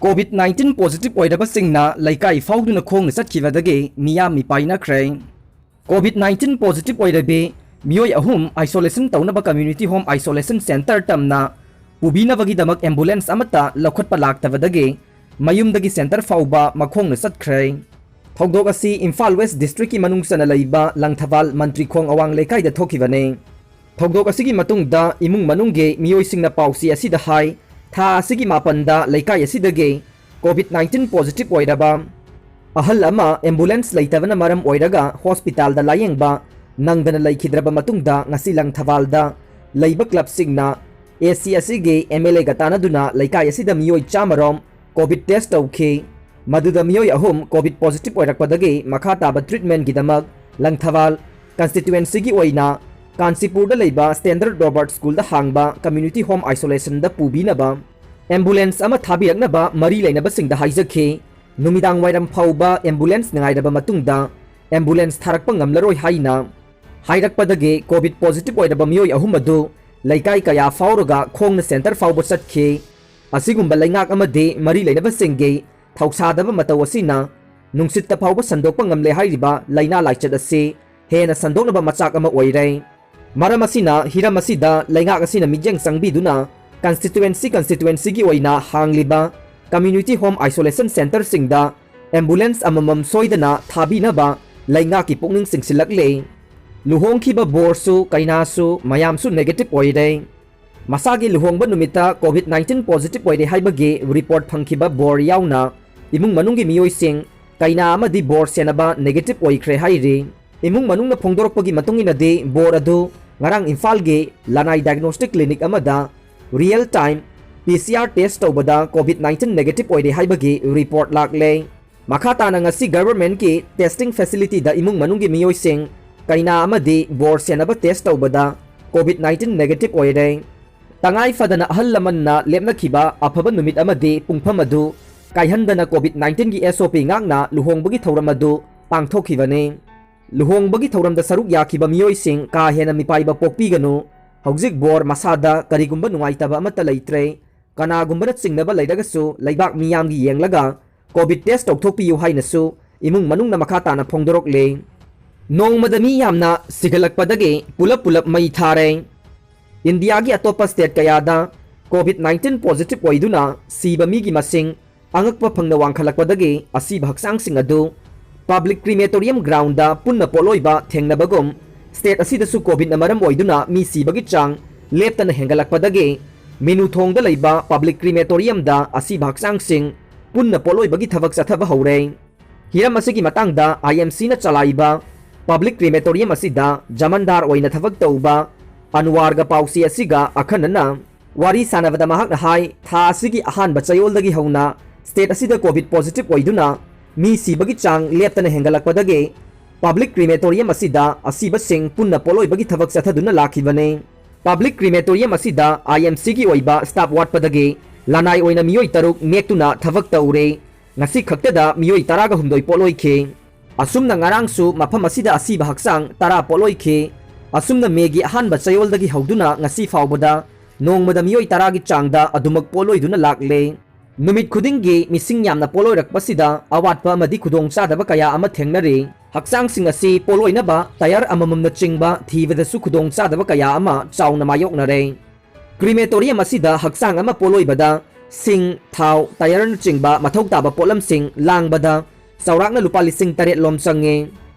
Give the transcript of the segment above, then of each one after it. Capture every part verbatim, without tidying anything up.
COVID nineteen positive ꯑꯣꯏꯔꯕꯁꯤꯡꯅ ꯂꯩꯀꯥꯏ ꯐꯥꯎꯗꯨꯅ ꯈꯣꯡꯅ ꯆꯠꯈꯤꯕꯗꯒꯤ ꯃꯤꯌꯥꯝ ꯃꯤꯄꯥꯏꯅꯈ꯭ꯔꯦ꯫ COVID nineteen positive ꯑꯣꯏꯔꯕꯤ ꯃꯤꯑꯣꯏ ꯑꯍꯨꯝ isolation ꯇꯧꯅꯕ community home isolation center ꯇꯝꯅ ꯄꯨꯕꯤꯅꯕꯒꯤꯗꯃꯛ ambulance ꯑꯃꯠꯇ ꯂꯧꯈꯠꯄ ꯂꯥꯛꯇꯕꯗꯒꯤ ꯃꯌꯨꯝꯗꯒꯤ center ꯐꯥꯎꯕ ꯃꯈꯣꯡꯅ ꯆꯠꯈ꯭ꯔꯦ꯫ ꯊꯧꯗꯣꯛ ꯑꯁꯤ ꯏꯝꯐꯥꯜ West districtꯀꯤ ꯃꯅꯨꯡ ꯆꯟꯅ ꯂꯩꯕ ꯂꯪꯊꯕꯥꯜ ꯃꯟꯇ꯭ꯔꯤꯈꯣꯡ ꯑꯋꯥꯡ ꯂꯩꯀꯥꯏꯗ ꯊꯣꯛꯈꯤꯕꯅꯤ꯫ ꯊꯧꯗꯣꯛ ꯑꯁꯤꯒꯤ ꯃꯇꯨꯡꯗ ꯏꯃꯨꯡ ꯃꯅꯨꯡꯒꯤ ꯃꯤꯑꯣꯏꯁꯤꯡꯅ ꯄꯥꯎꯆꯦ ꯑꯁꯤꯗ ꯍꯥꯏ, ꯊꯥ ꯑꯁꯤꯒꯤ ꯃꯥꯄꯟꯗ ꯂꯩꯀꯥꯏ ꯑꯁꯤꯗꯒꯤ COVID nineteen positive ꯑꯣꯏꯔꯕ ꯑꯍꯜ ꯑꯃ ambulance ꯂꯩꯇꯕꯅ ꯃꯔꯝ ꯑꯣꯏꯔꯒ hospitalꯗ ꯂꯥꯌꯦꯡꯕ ꯅꯪꯗꯅ ꯂꯩꯈꯤꯗ꯭ꯔꯕ ꯃꯇꯨꯡꯗ ꯉꯁꯤ ꯂꯪꯊꯕꯥꯜꯗ ꯂꯩꯕ clubꯁꯤꯡꯅ AC ꯑꯁꯤꯒꯤ MLAꯒ ꯇꯥꯟꯅꯗꯨꯅ ꯂꯩꯀꯥꯏ ꯑꯁꯤꯗ ꯃꯤꯑꯣꯏ ꯆꯥꯝꯃ ꯔꯣꯝ COVID test ꯇꯧꯈꯤ꯫ ꯃꯗꯨꯗ ꯃꯤꯑꯣꯏ ꯑꯍꯨꯝ COVID positive ꯑꯣꯏꯔꯛꯄꯗꯒꯤ ꯃꯈꯥ ꯇꯥꯕ treatmentꯒꯤꯗꯃꯛ ꯂꯪꯊꯕꯥꯜ constituencyꯒꯤ ꯑꯣꯏꯅ ꯀꯥꯟꯆꯤꯄꯨꯔꯗ ꯂꯩꯕ Standard Robert Schoolꯗ ꯍꯥꯡꯕ community home isolationꯗ ꯄꯨꯕꯤꯅꯕ ambulance ꯑꯃ ꯊꯥꯕꯤꯔꯛꯅꯕ ꯃꯔꯤ ꯂꯩꯅꯕꯁꯤꯡꯗ ꯍꯥꯏꯖꯈꯤ꯫ ꯅꯨꯃꯤꯗꯥꯡ ꯋꯥꯏꯔꯝ ꯐꯥꯎꯕ ambulance ꯉꯥꯏꯔꯕ ꯃꯇꯨꯡꯗ ambulance ꯊꯥꯔꯛꯄ ꯉꯝꯂꯔꯣꯏ ꯍꯥꯏꯅ ꯍꯥꯏꯔꯛꯄꯗꯒꯤ COVID positive ꯑꯣꯏꯔꯕ ꯃꯤꯑꯣꯏ ꯑꯍꯨꯝ ꯑꯗꯨ ꯂꯩꯀꯥꯏ ꯀꯌꯥ ꯐꯥꯎꯔꯒ ꯈꯣꯡꯅ center ꯐꯥꯎꯕ ꯆꯠꯈꯤ꯫ ꯑꯁꯤꯒꯨꯝꯕ ꯂꯩꯉꯥꯛ ꯑꯃꯗꯤ ꯃꯔꯤ ꯂꯩꯅꯕꯁꯤꯡꯒꯤ ꯊꯧꯁꯥꯗꯕ ꯃꯇꯧ ꯑꯁꯤꯅ ꯅꯨꯡꯁꯤꯠꯇ ꯐꯥꯎꯕ ꯁꯟꯗꯣꯛꯄ ꯉꯝꯂꯦ ꯍꯥꯏꯔꯤꯕ ꯂꯥꯏꯅꯥ ꯂꯥꯏꯆꯠ ꯑꯁꯤ ꯍꯦꯟꯅ ꯁꯟꯗꯣꯛꯅꯕ ꯃꯆꯥꯛ ꯑꯃ ꯑꯣꯏꯔꯦ꯫ ꯃꯔꯝ ꯑꯁꯤꯅ ꯍꯤꯔꯝ ꯑꯁꯤꯗ ꯂꯩꯉꯥꯛ ꯑꯁꯤꯅ ꯃꯤꯠꯌꯦꯡ ꯆꯪꯕꯤꯗꯨꯅ constituency constituencyꯒꯤ ꯑꯣꯏꯅ ꯍꯥꯡꯂꯤꯕ community home isolation centreꯁꯤꯡꯗ ambulance ꯑꯃꯃꯝ ꯁꯣꯏꯗꯅ ꯊꯥꯕꯤꯅꯕ ꯂꯩꯉꯥꯛꯀꯤ ꯄꯨꯛꯅꯤꯡ ꯆꯤꯡꯁꯤꯜꯂꯛꯂꯦ꯫ ꯂꯨꯍꯣꯡꯈꯤꯕ ꯕꯣꯔꯁꯨ ꯀꯩꯅꯥꯁꯨ ꯃꯌꯥꯝꯁꯨ negative ꯑꯣꯏꯔꯦ꯫ ꯃꯁꯥꯒꯤ ꯂꯨꯍꯣꯡꯕ ꯅꯨꯃꯤꯠꯇ COVID nineteen positive ꯑꯣꯏꯔꯦ ꯍꯥꯏꯕꯒꯤ report ꯐꯪꯈꯤꯕ ꯕꯣꯔ ꯌꯥꯎꯅ ꯏꯃꯨꯡ ꯃꯅꯨꯡꯒꯤ ꯃꯤꯑꯣꯏꯁꯤꯡ ꯀꯩꯅꯥ ꯑꯃꯗꯤ ꯕꯣꯔ ꯁꯦꯟꯅꯕ negative ꯑꯣꯏꯈ꯭ꯔꯦ ꯍꯥꯏꯔꯤ꯫ ꯏꯃꯨꯡ ꯃꯅꯨꯡꯅ ꯐꯣꯡꯗꯣꯔꯛꯄꯒꯤ ꯃꯇꯨꯡ ꯏꯟꯅꯗꯤ ꯕꯣꯔ ꯑꯗꯨ ꯉꯔꯥꯡ ꯏꯝꯐꯥꯜꯒꯤ ꯂꯅꯥꯏ diagnostic clinic ꯑꯃꯗ real time PCR test ꯇꯧꯕꯗ COVID nineteen negative ꯑꯣꯏꯔꯦ ꯍꯥꯏꯕꯒꯤ report ꯂꯥꯛꯂꯦ꯫ ꯃꯈꯥ ꯇꯥꯅ ꯉꯁꯤ governmentꯀꯤ testing facilityꯗ ꯏꯃꯨꯡ ꯃꯅꯨꯡꯒꯤ ꯃꯤꯑꯣꯏꯁꯤꯡ ꯀꯩꯅꯥ ꯑꯃꯗꯤ ꯕꯣꯔ ꯁꯦꯟꯅꯕ test ꯇꯧꯕꯗ COVID nineteen negative ꯑꯣꯏꯔꯦ꯫ ꯇꯉꯥꯏ ꯐꯗꯅ ꯑꯍꯜ ꯂꯃꯟꯅ ꯂꯦꯞꯅꯈꯤꯕ ꯑꯐꯕ ꯅꯨꯃꯤꯠ ꯑꯃꯗꯤ ꯄꯨꯡꯐꯝ ꯑꯗꯨ ꯀꯥꯏꯍꯟꯗꯅ COVID nineteenꯒꯤ SOP ꯉꯥꯛꯅ ꯂꯨꯍꯣꯡꯕꯒꯤ ꯊꯧꯔꯝ ꯑꯗꯨ ꯄꯥꯡꯊꯣꯛꯈꯤꯕꯅꯤ꯫ ꯂꯨꯍꯣꯡꯕꯒꯤ ꯊꯧꯔꯝꯗ ꯁꯔꯨꯛ ꯌꯥꯈꯤꯕ ꯃꯤꯑꯣꯏꯁꯤꯡ ꯀꯥ ꯍꯦꯟꯅ ꯃꯤꯄꯥꯏꯕ ꯄꯣꯛꯄꯤꯒꯅꯨ꯫ ꯍꯧꯖꯤꯛ ꯕꯣꯔ ꯃꯁꯥꯗ ꯀꯔꯤꯒꯨꯝꯕ ꯅꯨꯡꯉꯥꯏꯇꯕ ꯑꯃꯠꯇ ꯂꯩꯇ꯭ꯔꯦ꯫ ꯀꯅꯥꯒꯨꯝꯕꯅ ꯆꯤꯡꯅꯕ ꯂꯩꯔꯒꯁꯨ ꯂꯩꯕꯥꯛ ꯃꯤꯌꯥꯝꯒꯤ ꯌꯦꯡꯂꯒ COVID test ꯇꯧꯊꯣꯛꯄꯤꯌꯨ ꯍꯥꯏꯅꯁꯨ ꯏꯃꯨꯡ ꯃꯅꯨꯡꯅ ꯃꯈꯥ ꯇꯥꯅ ꯐꯣꯡꯗꯣꯔꯛꯂꯦ꯫ ꯅꯣꯡꯃꯗ ꯃꯤ ꯌꯥꯝꯅ ꯁꯤꯒꯠꯂꯛꯄꯗꯒꯤ ꯄꯨꯂꯞ ꯄꯨꯂꯞ ꯃꯩ ꯊꯥꯔꯦ꯫ ꯏꯟꯗꯤꯌꯥꯒꯤ ꯑꯇꯣꯞꯄ state ꯀꯌꯥꯗ COVID nineteen positive ꯑꯣꯏꯗꯨꯅ ꯁꯤꯕ ꯃꯤꯒꯤ ꯃꯁꯤꯡ ꯑꯉꯛꯄ ꯐꯪꯅ ꯋꯥꯡꯈꯠꯂꯛꯄꯗꯒꯤ ꯑꯁꯤꯕ ꯍꯛꯆꯥꯡꯁꯤꯡ ꯑꯗꯨ public crematorium groundꯗ ꯄꯨꯟꯅ ꯄꯣꯠꯂꯣꯏꯕ ꯊꯦꯡꯅꯕꯒꯨꯝ, state ꯑꯁꯤꯗꯁꯨ COVIDꯅ ꯃꯔꯝ ꯑꯣꯏꯗꯨꯅ ꯃꯤ ꯁꯤꯕꯒꯤ ꯆꯥꯡ ꯂꯦꯞꯇꯅ ꯍꯦꯟꯒꯠꯂꯛꯄꯗꯒꯤ ꯃꯤꯅꯨꯊꯣꯡꯗ ꯂꯩꯕ public crematoriumꯗ ꯑꯁꯤꯕ ꯍꯛꯆꯥꯡꯁꯤꯡ ꯄꯨꯟꯅ ꯄꯣꯠꯂꯣꯏꯕꯒꯤ ꯊꯕꯛ ꯆꯠꯊꯕ ꯍꯧꯔꯦ꯫ ꯍꯤꯔꯝ ꯑꯁꯤꯒꯤ ꯃꯇꯥꯡꯗ IMCꯅ ꯆꯂꯥꯏꯕ public crematorium ꯑꯁꯤꯗ ꯖꯃꯟꯗꯥꯔ ꯑꯣꯏꯅ ꯊꯕꯛ ꯇꯧꯕ ꯑꯟꯋꯥꯔꯒ ꯄꯥꯎꯆꯦ ꯑꯁꯤꯒ ꯑꯈꯟꯅꯅ ꯋꯥꯔꯤ ꯁꯥꯟꯅꯕꯗ ꯃꯍꯥꯛꯅ ꯍꯥꯏ, ꯊꯥ ꯑꯁꯤꯒꯤ ꯑꯍꯥꯟꯕ ꯆꯌꯣꯜꯗꯒꯤ ꯍꯧꯅ state ꯑꯁꯤꯗ COVID positive ꯑꯣꯏꯗꯨꯅ ꯃꯤ ꯁꯤꯕꯒꯤ ꯆꯥꯡ ꯂꯦꯞꯇꯅ ꯍꯦꯟꯒꯠꯂꯛꯄꯗꯒꯤ public crematorium ꯑꯁꯤꯗ ꯑꯁꯤꯕꯁꯤꯡ ꯄꯨꯟꯅ ꯄꯣꯠꯂꯣꯏꯕꯒꯤ ꯊꯕꯛ ꯆꯠꯊꯗꯨꯅ ꯂꯥꯛꯈꯤꯕꯅꯤ꯫ Public crematorium ꯑꯁꯤꯗ IMCꯒꯤ ꯑꯣꯏꯕ staff ꯋꯥꯠꯄꯗꯒꯤ ꯂꯅꯥꯏ ꯑꯣꯏꯅ ꯃꯤꯑꯣꯏ ꯇꯔꯨꯛ ꯅꯦꯛꯇꯨꯅ ꯊꯕꯛ ꯇꯧꯔꯦ꯫ ꯉꯁꯤ ꯈꯛꯇꯗ ꯃꯤꯑꯣꯏ ꯇꯔꯥꯒ ꯍꯨꯝꯗꯣꯏ ꯄꯣꯠꯂꯣꯏꯈꯤ꯫ ꯑꯁꯨꯝꯅ ꯉꯔꯥꯡꯁꯨ ꯃꯐꯝ ꯑꯁꯤꯗ ꯑꯁꯤꯕ ꯍꯛꯆꯥꯡ ꯇꯔꯥ ꯄꯣꯠꯂꯣꯏꯈꯤ꯫ ꯑꯁꯨꯝꯅ ꯃꯦꯒꯤ ꯑꯍꯥꯟꯕ ꯆꯌꯣꯜꯗꯒꯤ ꯍꯧꯗꯨꯅ ꯉꯁꯤ ꯐꯥꯎꯕꯗ ꯅꯣꯡꯃꯗ ꯃꯤꯑꯣꯏ ꯇꯔꯥꯒꯤ ꯆꯥꯡꯗ ꯑꯗꯨꯃꯛ ꯄꯣꯠꯂꯣꯏꯗꯨꯅ ꯂꯥꯛꯂꯦ꯫ ꯅꯨꯃꯤꯠ ꯈꯨꯗꯤꯡꯒꯤ ꯃꯤꯁꯤꯡ ꯌꯥꯝꯅ ꯄꯣꯠꯂꯣꯏꯔꯛꯄꯁꯤꯗ ꯑꯋꯥꯠꯄ ꯑꯃꯗꯤ ꯈꯨꯗꯣꯡꯆꯥꯗꯕ ꯀꯌꯥ ꯑꯃ ꯊꯦꯡꯅꯔꯤ꯫ ꯍꯛꯆꯥꯡꯁꯤꯡ ꯑꯁꯤ ꯄꯣꯠꯂꯣꯏꯅꯕ tyre ꯑꯃꯃꯝꯅꯆꯤꯡꯕ ꯊꯤꯕꯗꯁꯨ ꯈꯨꯗꯣꯡꯆꯥꯗꯕ ꯀꯌꯥ ꯑꯃ ꯆꯥꯎꯅ ꯃꯥꯌꯣꯛꯅꯔꯦ꯫ Crematorium ꯑꯁꯤꯗ ꯍꯛꯆꯥꯡ ꯑꯃ ꯄꯣꯠꯂꯣꯏꯕꯗ ꯁꯤꯡ, ꯊꯥꯎ, tyreꯅꯆꯤꯡꯕ ꯃꯊꯧ ꯇꯥꯕ ꯄꯣꯠꯂꯝꯁꯤꯡ ꯂꯥꯡꯕꯗ ꯆꯥꯎꯔꯥꯛꯅ ꯂꯨꯄꯥ ꯂꯤꯁꯤꯡ ꯇꯔꯦꯠ ꯂꯣꯝ ꯆꯪꯉꯤ꯫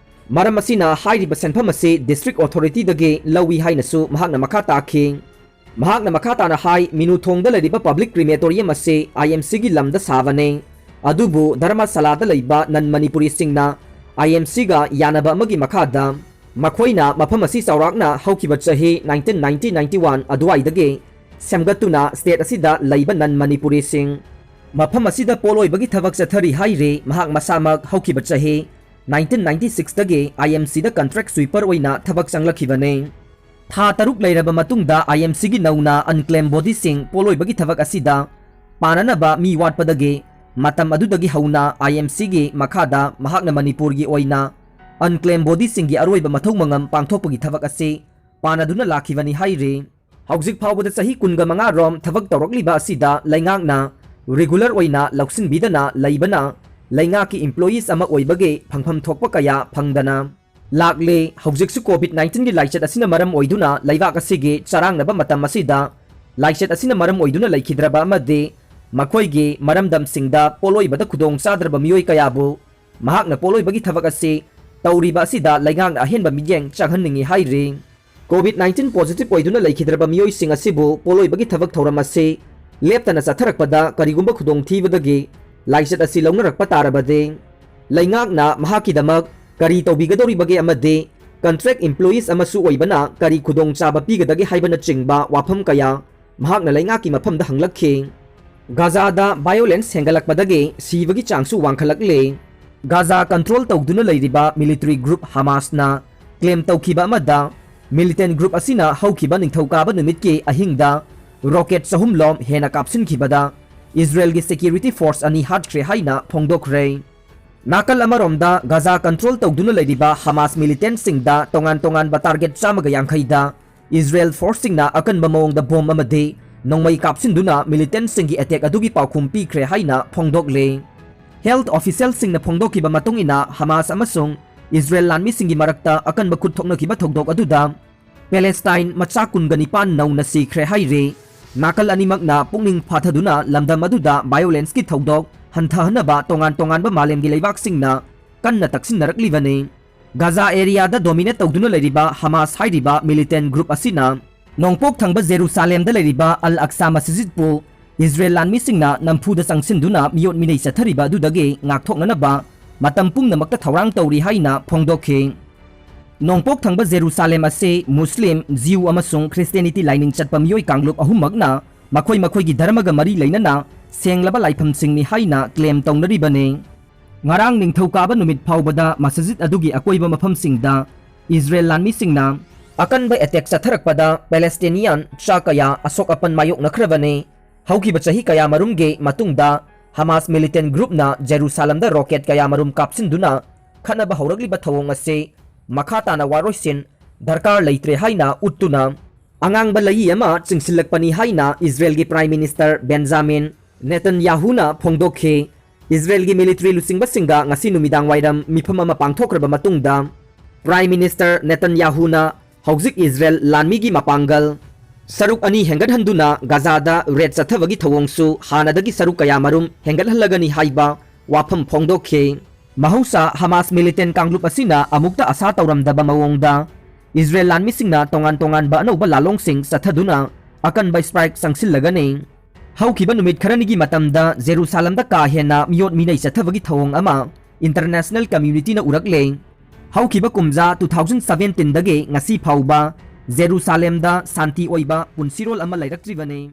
ꯃꯔꯝ ꯑꯁꯤꯅ ꯍꯥꯏꯔꯤꯕ ꯁꯦꯟꯐꯝ ꯑꯁꯤ district authorityꯗꯒꯤ ꯂꯧꯏ ꯍꯥꯏꯅꯁꯨ ꯃꯍꯥꯛꯅ ꯃꯈꯥ ꯇꯥꯈꯤ꯫ ꯃꯍꯥꯛꯅ ꯃꯈꯥ ꯇꯥꯅ ꯍꯥꯏ, ꯃꯤꯅꯨꯊꯣꯡꯗ ꯂꯩꯔꯤꯕ public crematorium ꯑꯁꯤ IMCꯒꯤ ꯂꯝꯗ ꯁꯥꯕꯅꯤ, ꯑꯗꯨꯕꯨ ꯙꯔꯃꯁꯥꯂꯥꯗ ꯂꯩꯕ non Manipuriꯁꯤꯡꯅ IMCꯒ ꯌꯥꯅꯕ ꯑꯃꯒꯤ ꯃꯈꯥꯗ ꯃꯈꯣꯏꯅ ꯃꯐꯝ ꯑꯁꯤ ꯆꯥꯎꯔꯥꯛꯅ ꯍꯧꯈꯤꯕ ꯆꯍꯤ nineteen ninety ninety-one ꯑꯗꯨꯋꯥꯏꯗꯒꯤ ꯁꯦꯝꯒꯠꯇꯨꯅ state ꯑꯁꯤꯗ ꯂꯩꯕ non Manipuriꯁꯤꯡ ꯃꯐꯝ ꯑꯁꯤꯗ ꯄꯣꯠꯂꯣꯏꯕꯒꯤ ꯊꯕꯛ ꯆꯠꯊꯔꯤ ꯍꯥꯏꯔꯤ꯫ ꯃꯍꯥꯛ ꯃꯁꯥꯃꯛ ꯍꯧꯈꯤꯕ ꯆꯍꯤ nineteen ninety sixꯇꯒꯤ IMCꯗ contract sweeper ꯑꯣꯏꯅ ꯊꯕꯛ ꯆꯪꯂꯛꯈꯤꯕꯅꯤ꯫ ꯊꯥ ꯇꯔꯨꯛ ꯂꯩꯔꯕ ꯃꯇꯨꯡꯗ IMCꯒꯤ ꯅꯧꯅ unclaimed bodyꯁꯤꯡ ꯄꯣꯠꯂꯣꯏꯕꯒꯤ ꯊꯕꯛ ꯑꯁꯤꯗ ꯄꯥꯅꯅꯕ ꯃꯤ ꯋꯥꯠꯄꯗꯒꯤ ꯃꯇꯝ ꯑꯗꯨꯗꯒꯤ ꯍꯧꯅ IMCꯒꯤ ꯃꯈꯥꯗ ꯃꯍꯥꯛꯅ ꯃꯅꯤꯄꯨꯔꯒꯤ ꯑꯣꯏꯅ unclaimed bodyꯁꯤꯡꯒꯤ ꯑꯔꯣꯏꯕ ꯃꯊꯧ ꯃꯉꯝ ꯄꯥꯡꯊꯣꯛꯄꯒꯤ ꯊꯕꯛ ꯑꯁꯤ ꯄꯥꯅꯗꯨꯅ ꯂꯥꯛꯈꯤꯕꯅꯤ ꯍꯥꯏꯔꯤ꯫ ꯍꯧꯖꯤꯛ ꯐꯥꯎꯕꯗ ꯆꯍꯤ ꯀꯨꯟꯒ ꯃꯉꯥ ꯔꯣꯝ ꯊꯕꯛ ꯇꯧꯔꯛꯂꯤꯕ ꯑꯁꯤꯗ ꯂꯩꯉꯥꯛꯅ regular ꯑꯣꯏꯅ ꯂꯧꯁꯤꯟꯕꯤꯗꯅ ꯂꯩꯕꯅ ꯂꯩꯉꯥꯛꯀꯤ employees ꯑꯃ ꯑꯣꯏꯕꯒꯤ ꯐꯪꯐꯝ ꯊꯣꯛꯄ ꯀꯌꯥ ꯐꯪꯗꯅ ꯂꯥꯛꯂꯤ꯫ ꯍꯧꯖꯤꯛꯁꯨ COVID nineteen ꯒꯤ ꯂꯥꯏꯆꯠ ꯑꯁꯤꯅ ꯃꯔꯝ ꯑꯣꯏꯗꯨꯅ ꯂꯩꯕꯥꯛ ꯑꯁꯤꯒꯤ ꯆꯔꯥꯡꯅꯕ ꯃꯇꯝ ꯑꯁꯤꯗ ꯂꯥꯏꯆꯠ ꯑꯁꯤꯅ ꯃꯔꯝ ꯑꯣꯏꯗꯨꯅ ꯂꯩꯈꯤꯗ꯭ꯔꯕ ꯑꯃꯗꯤ ꯃꯈꯣꯏꯒꯤ ꯃꯔꯝꯗꯝꯁꯤꯡꯗ ꯄꯣꯠꯂꯣꯏꯕꯗ ꯈꯨꯗꯣꯡ ꯆꯥꯗ꯭ꯔꯕ ꯃꯤꯑꯣꯏ ꯀꯌꯥꯕꯨ ꯃꯍꯥꯛꯅ ꯄꯣꯠꯂꯣꯏꯕꯒꯤ ꯊꯕꯛ ꯑꯁꯤ ꯇꯧꯔꯤꯕ ꯑꯁꯤꯗ ꯂꯩꯉꯥꯛꯅ ꯑꯍꯦꯟꯕ ꯃꯤꯠꯌꯦꯡ ꯆꯪꯍꯟꯅꯤꯡꯏ ꯍꯥꯏꯔꯤ꯫ COVID nineteen positive ꯑꯣꯏꯗꯨꯅ ꯂꯩꯈꯤꯗ꯭ꯔꯕ ꯃꯤꯑꯣꯏꯁꯤꯡ ꯑꯁꯤꯕꯨ ꯄꯣꯠꯂꯣꯏꯕꯒꯤ ꯊꯕꯛ ꯊꯧꯔꯝ ꯑꯁꯤ ꯂꯦꯞꯇꯅ ꯆꯠꯊꯔꯛꯄꯗ ꯀꯔꯤꯒꯨꯝꯕ ꯈꯨꯗꯣꯡꯊꯤꯕꯗꯒꯤ ꯂꯥꯏꯆꯠ ꯑꯁꯤ ꯂꯧꯅꯔꯛꯄ ꯇꯥꯔꯕꯗꯤ ꯂꯩꯉꯥꯛꯅ ꯃꯍꯥꯛꯀꯤꯗꯃꯛ ꯀꯔꯤ ꯇꯧꯕꯤꯒꯗꯧꯔꯤꯕꯒꯦ ꯑꯃꯗꯤ contract employees ꯑꯃꯁꯨ ꯑꯣꯏꯕꯅ ꯀꯔꯤ ꯈꯨꯗꯣꯡꯆꯥꯕ ꯄꯤꯒꯗꯒꯦ ꯍꯥꯏꯕꯅꯆꯤꯡꯕ ꯋꯥꯐꯝ ꯀꯌꯥ ꯃꯍꯥꯛꯅ ꯂꯩꯉꯥꯛꯀꯤ ꯃꯐꯝꯗ ꯍꯪꯂꯛꯈꯤ꯫ ꯒꯥꯖꯥꯗ violence ꯍꯦꯟꯒꯠꯂꯛꯄꯗꯒꯤ ꯁꯤꯕꯒꯤ ꯆꯥꯡꯁꯨ ꯋꯥꯡꯈꯠꯂꯛꯂꯦ꯫ ꯒꯥꯖꯥ control ꯇꯧꯗꯨꯅ ꯂꯩꯔꯤꯕ military group ꯍꯃꯥꯁꯅ claim ꯇꯧꯈꯤꯕ ꯑꯃꯗ, militant group ꯑꯁꯤꯅ ꯍꯧꯈꯤꯕ ꯅꯤꯡꯊꯧꯀꯥꯕ ꯅꯨꯃꯤꯠꯀꯤ ꯑꯍꯤꯡꯗ rocket ꯆꯍꯨꯝ ꯂꯣꯝ ꯍꯦꯟꯅ ꯀꯥꯞꯁꯤꯟꯈꯤꯕꯗ ꯏꯖꯔꯦꯜꯒꯤ security force ꯑꯅꯤ ꯍꯥꯠꯈ꯭ꯔꯦ ꯍꯥꯏꯅ ꯐꯣꯡꯗꯣꯛꯈ꯭ꯔꯦ꯫ ꯅꯥꯀꯜ ꯑꯃꯔꯣꯝꯗ, ꯒꯥꯖꯥ control ꯇꯧꯗꯨꯅ ꯂꯩꯔꯤꯕ ꯍꯃꯥꯁ militantꯁꯤꯡꯗ ꯇꯣꯉꯥꯟ ꯇꯣꯉꯥꯟꯕ target ꯆꯥꯝꯃꯒ ꯌꯥꯡꯈꯩꯗ ꯏꯖꯔꯦꯜ forceꯁꯤꯡꯅ ꯑꯀꯟꯕ ꯃꯑꯣꯡꯗ bomb ꯑꯃꯗꯤ ꯅꯣꯡꯃꯩ ꯀꯥꯞꯁꯤꯟꯗꯨꯅ militantꯁꯤꯡꯒꯤ attack ꯑꯗꯨꯒꯤ ꯄꯥꯎꯈꯨꯝ ꯄꯤꯈ꯭ꯔꯦ ꯍꯥꯏꯅ ꯐꯣꯡꯗꯣꯛꯂꯤ꯫ Health officialꯁꯤꯡꯅ ꯐꯣꯡꯗꯣꯛꯈꯤꯕ ꯃꯇꯨꯡ ꯏꯟꯅ, ꯍꯃꯥꯁ ꯑꯃꯁꯨꯡ ꯏꯖꯔꯦꯜ ꯂꯥꯟꯃꯤꯁꯤꯡꯒꯤ ꯃꯔꯛꯇ ꯑꯀꯟꯕ ꯈꯨꯠ ꯊꯣꯛꯅꯈꯤꯕ ꯊꯧꯗꯣꯛ ꯑꯗꯨꯗ Palestine ꯃꯆꯥ ꯀꯨꯟꯒ ꯅꯤꯄꯥꯟ ꯅꯧꯅ ꯁꯤꯈ꯭ꯔꯦ ꯍꯥꯏꯔꯤ꯫ ꯅꯥꯀꯜ ꯑꯅꯤꯃꯛꯅ ꯄꯨꯛꯅꯤꯡ ꯐꯥꯊꯗꯨꯅ ꯂꯝꯗꯝ ꯑꯗꯨꯗ violenceꯀꯤ ꯊꯧꯗꯣꯛ ꯍꯟꯊꯍꯟꯅꯕ ꯇꯣꯉꯥꯟ ꯇꯣꯉꯥꯟꯕ ꯃꯥꯂꯦꯝꯒꯤ ꯂꯩꯕꯥꯛꯁꯤꯡꯅ ꯀꯟꯅ ꯇꯛꯁꯤꯟꯅꯔꯛꯂꯤꯕꯅꯤ꯫ ꯒꯥꯖꯥ areaꯗ dominate ꯇꯧꯗꯨꯅ ꯂꯩꯔꯤꯕ ꯍꯃꯥꯁ ꯍꯥꯏꯔꯤꯕ militant group ꯑꯁꯤꯅ ꯅꯣꯡꯄꯣꯛ ꯊꯪꯕ ꯖꯦꯔꯨꯁꯥꯂꯦꯝꯗ ꯂꯩꯔꯤꯕ ꯑꯜ ꯑꯛꯁꯥ ꯃꯁꯖꯤꯗꯄꯨ ꯏꯖꯔꯦꯜ ꯂꯥꯟꯃꯤꯁꯤꯡꯅ ꯅꯝꯐꯨꯗ ꯆꯪꯁꯤꯟꯗꯨꯅ ꯃꯤꯑꯣꯠ ꯃꯤꯅꯩ ꯆꯠꯊꯔꯤꯕ ꯑꯗꯨꯗꯒꯤ ꯉꯥꯛꯊꯣꯛꯅꯅꯕ ꯃꯇꯝ ꯄꯨꯝꯅꯃꯛꯇ ꯊꯧꯔꯥꯡ ꯇꯧꯔꯤ ꯍꯥꯏꯅ ꯐꯣꯡꯗꯣꯛꯈꯤ꯫ ꯅꯣꯡꯄꯣꯛ ꯊꯪꯕ ꯖꯦꯔꯨꯁꯥꯂꯦꯝ ꯑꯁꯤ ꯃꯨꯁꯂꯤꯝ, ꯖꯤꯎ ꯑꯃꯁꯨꯡ ꯈ꯭ꯔꯤꯁꯇꯤꯌꯥꯅꯤꯇꯤ ꯂꯥꯏꯅꯤꯡ ꯆꯠꯄ ꯃꯤꯑꯣꯏ ꯀꯥꯡꯂꯨꯞ ꯑꯍꯨꯝꯃꯛꯅ ꯃꯈꯣꯏ ꯃꯈꯣꯏꯒꯤ ꯙꯔꯃꯒ ꯃꯔꯤ ꯂꯩꯅꯅ ꯁꯦꯡꯂꯕ ꯂꯥꯏꯐꯝꯁꯤꯡꯅꯤ ꯍꯥꯏꯅ claim ꯇꯧꯅꯔꯤꯕꯅꯤ꯫ ꯉꯔꯥꯡ ꯅꯤꯡꯊꯧꯀꯥꯕ ꯅꯨꯃꯤꯠ ꯐꯥꯎꯕꯗ ꯃꯁꯖꯤꯗ ꯑꯗꯨꯒꯤ ꯑꯀꯣꯏꯕ ꯃꯐꯝꯁꯤꯡꯗ ꯏꯖꯔꯦꯜ ꯂꯥꯟꯃꯤꯁꯤꯡꯅ ꯑꯀꯟꯕ attack ꯆꯠꯊꯔꯛꯄꯗ Palestinian ꯆꯥ ꯀꯌꯥ ꯑꯁꯣꯛ ꯑꯄꯟ ꯃꯥꯌꯣꯛꯅꯈ꯭ꯔꯕꯅꯤ꯫ ꯍꯧꯈꯤꯕ ꯆꯍꯤ ꯀꯌꯥ ꯃꯔꯨꯝꯒꯤ ꯃꯇꯨꯡꯗ ꯍꯃꯥꯁ militant groupꯅ ꯖꯦꯔꯨꯁꯥꯂꯝꯗ rocket ꯀꯌꯥ ꯃꯔꯨꯝ ꯀꯥꯞꯁꯤꯟꯗꯨꯅ ꯈꯠꯅꯕ ꯍꯧꯔꯛꯂꯤꯕ ꯊꯧꯑꯣꯡ ꯑꯁꯤ ꯃꯈꯥ ꯇꯥꯅ ꯋꯥꯔꯣꯏꯁꯤꯟ ꯗꯔꯀꯥꯔ ꯂꯩꯇ꯭ꯔꯦ ꯍꯥꯏꯅ ꯎꯠꯇꯨꯅ ꯑꯉꯥꯡꯕ ꯂꯩꯏ ꯑꯃ ꯆꯤꯡꯁꯤꯜꯂꯛꯄꯅꯤ ꯍꯥꯏꯅ ꯏꯖꯔꯦꯜꯒꯤ Prime Minister Benjamin Netanyahuꯅ ꯐꯣꯡꯗꯣꯛꯈꯤ꯫ ꯏꯖꯔꯦꯜꯒꯤ military ꯂꯨꯆꯤꯡꯕꯁꯤꯡꯒ ꯉꯁꯤ ꯅꯨꯃꯤꯗꯥꯡ ꯋꯥꯏꯔꯝ ꯃꯤꯐꯝ ꯑꯃ ꯄꯥꯡꯊꯣꯛꯈ꯭ꯔꯕ ꯃꯇꯨꯡꯗ, Prime Minister Netanyahuꯅ ꯍꯧꯖꯤꯛ ꯏꯖꯔꯦꯜ ꯂꯥꯟꯃꯤꯒꯤ ꯃꯄꯥꯡꯒꯜ ꯁꯔꯨꯛ ꯑꯅꯤ ꯍꯦꯟꯒꯠꯍꯟꯗꯨꯅ ꯒꯥꯖꯥꯗ raid ꯆꯠꯊꯕꯒꯤ ꯊꯧꯑꯣꯡꯁꯨ ꯍꯥꯟꯅꯗꯒꯤ ꯁꯔꯨꯛ ꯀꯌꯥ ꯃꯔꯨꯝ ꯍꯦꯟꯒꯠꯍꯜꯂꯒꯅꯤ ꯍꯥꯏꯕ ꯋꯥꯐꯝ ꯐꯣꯡꯗꯣꯛꯈꯤ꯫ ꯃꯍꯧꯁꯥ ꯍꯃꯥꯁ militant ꯀꯥꯡꯂꯨꯞ ꯑꯁꯤꯅ ꯑꯃꯨꯛꯇ ꯑꯁꯥ ꯇꯧꯔꯝꯗꯕ ꯃꯑꯣꯡꯗ ꯏꯖꯔꯦꯜ ꯂꯥꯟꯃꯤꯁꯤꯡꯅ ꯇꯣꯉꯥꯟ ꯇꯣꯉꯥꯟꯕ ꯑꯅꯧꯕ ꯂꯥꯂꯣꯡꯁꯤꯡ ꯆꯠꯊꯗꯨꯅ ꯑꯀꯟꯕ strike ꯆꯪꯁꯤꯜꯂꯒꯅꯤ꯫ ꯍꯧꯈꯤꯕ ꯅꯨꯃꯤꯠ ꯈꯔꯅꯤꯒꯤ ꯃꯇꯝꯗ ꯖꯦꯔꯨꯁꯥꯂꯝꯗ ꯀꯥ ꯍꯦꯟꯅ ꯃꯤꯑꯣꯠ ꯃꯤꯅꯩ ꯆꯠꯊꯕꯒꯤ ꯊꯧꯑꯣꯡ ꯑꯃ international communityꯅ ꯎꯔꯛꯂꯦ꯫ ꯍꯧꯈꯤꯕ ꯀꯨꯝꯖꯥ two thousand seventeenꯗꯒꯤ ꯉꯁꯤ ꯐꯥꯎꯕ ꯖꯦꯔꯨꯁꯥꯂꯦꯝꯗ ꯁꯥꯟꯇꯤ ꯑꯣꯏꯕ ꯄꯨꯟꯁꯤꯔꯣꯜ ꯑꯃ ꯂꯩꯔꯛꯇ꯭ꯔꯤꯕꯅꯤ꯫